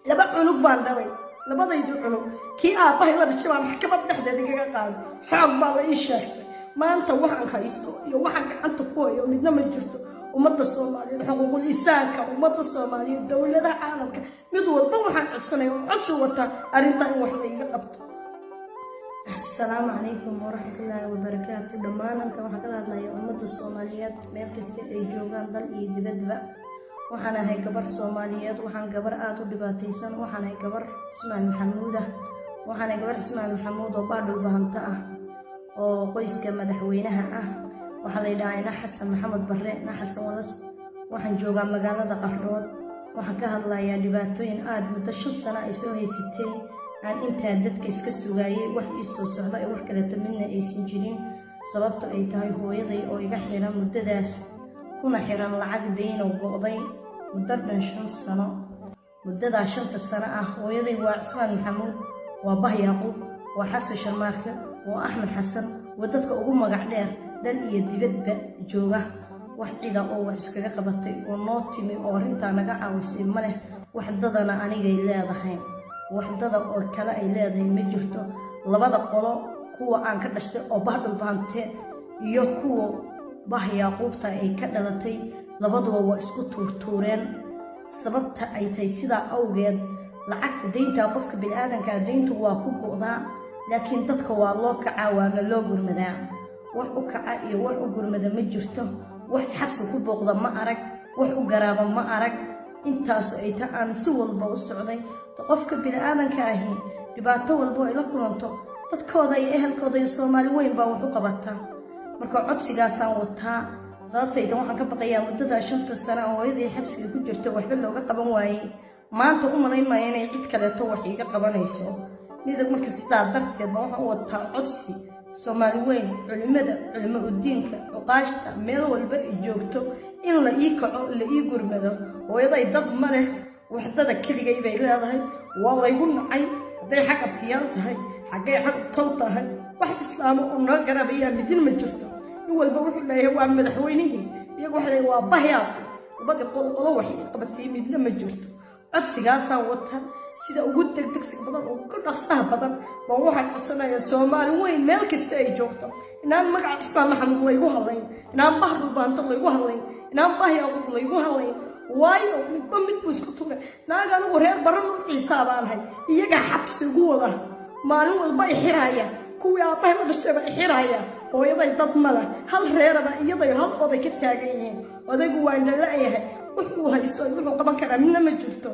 Laba cunug baan dhalay. Labadaydii cunug kii aabbahay la dhashay baa maxkamad dhexdeeda igaga qaaday. Xoog baa la ii sheegtay. Maanta waxaan haysto iyo waxaan gacanta ku hayo midna ma jirto. Ummadda Soomaaliyeed, xuquuqul insaanka ummadda Soomaaliyeed, dowladaha caalamka, mid walba waxaan codsanaya oo codsi wataa arrintaa in wax la iiga qabto. Asalaamu calaykum waraxmatullaahi wabarakaatu. Dhammaan halkan waxaan kala hadlayaa ummadda Soomaaliyeed meel kasta ay joogaan, dal iyo dibadba. Waxaan ahay gabar Soomaaliyeed, waxaan gabar aada u dhibaataysan. Waxaan ahay gabar Cismaan Maxamuud ah. Waxaan ahay gabar Cismaan Maxamuud oo baadhul bahanta ah oo qoyska madaxweynaha ah. Waxaa la yidhahaa Ina Xasan Maxamed Barre, Ina Xasan Walas. Waxaan joogaa magaalada Qardhood. Waxaan ka hadlayaa dhibaatooyin aada muddo 5 sano ay soo haysatay, aan intaa dadka iska sugaayay wax ii soo socda ee wax kaleeto midna aysan jirin. Sababta ay tahay hooyaday oo iga xiran muddadaas, kuna xiran lacag daynow go'day muddo dhan 5 sano. Muddadaa 5-ta sano ah hooyaday waa Cismaan Maxamuud, waa Bah Yaaquub, waa Xasan Sharmaarke, waa Axmed Xasan, waa dadka ugu magac dheer dal iyo dibadba jooga. Wax cida oo wax iskaga qabatay oo noo timi oo arrintaa naga caawisay ma leh. Wax dadana anigay leedahay, waxdada oo kale ay leedahay ma jirto. Labada qolo, kuwa aan ka dhashtay oo Bah Dhulbaante iyo kuwa Bah Yaaquubta ay ka dhalatay, labaduba waa isku tuurtuureen. Sababta ay tahay sidaa awgeed, lacagta dayntaa qofka biniaadankaa dayntu waa ku go'daa, laakiin dadka waa loo kacaa, waana loo gurmadaa. Wax u kaca iyo wax u gurmada ma jirto. Wax xabsi ku booqda ma arag, wax u garaaba ma arag. Intaas ay ta aan si walba u socday. Qofka biniaadanka ahi dhibaato walbo ay la kulanto, dadkooda iyo ehelkooda iyo Soomaali weyn baa wax u qabata. Marka codsigaasaan wataa. Sababtaydan waxaan ka baqayaa muddadaa 5-ta sano oo hooyadii xabsiga ku jirto waxba looga qaban waayey, maanta u malayn maayo inay cid kaleeto wax iiga qabanayso mida. Marka sidaa darteed ba waxaan u wataa codsi Soomaali weyn, culimada, culimo udiinka, cuqaashta, meel walba ay joogto in la ii kaco, la ii gurmado. Hooyaday dad ma leh, waxdada keligay bay leedahay. Waa laygu nacay, hadday xag abtiyaal tahay, xaggay xag tol tahay, wax islaamo oo noo garabayaa midin ma jirto. Nin walba wuxuu leeyahay waa madaxweynihii, iyagu waxay leeyahay waa Bahyaaqu. Labadii qolqolo wax ii qabatay midna ma jirto. Codsigaasaan wataa. Sida ugu degdegsiga badan oo ugu dhaqsaha badan baan waxaan codsanayaa Soomaali weyn meel kasta ay joogto inaan magaca Cismaan Maxamuud laygu hadlayn, inaan Bah Dhulbaanto laygu hadlayn, inaan Bah Yaaquub laygu hadlayn. Waayo, midba mid buu isku tuuray. Naag anigu reer Baran u Ciisaa baanahay, iyagaa xabsi ugu wada, maalin walba ixiraaya. Kuwii aabbahay la dhashay baa ixiraaya. Hooyaday dad male, hal reeraba iyaday hal oday ka taagan yihiin. Odaygu waa indhala-yahay, wuxuu haysto iyo wuxuu qaban karaa midna ma jirto.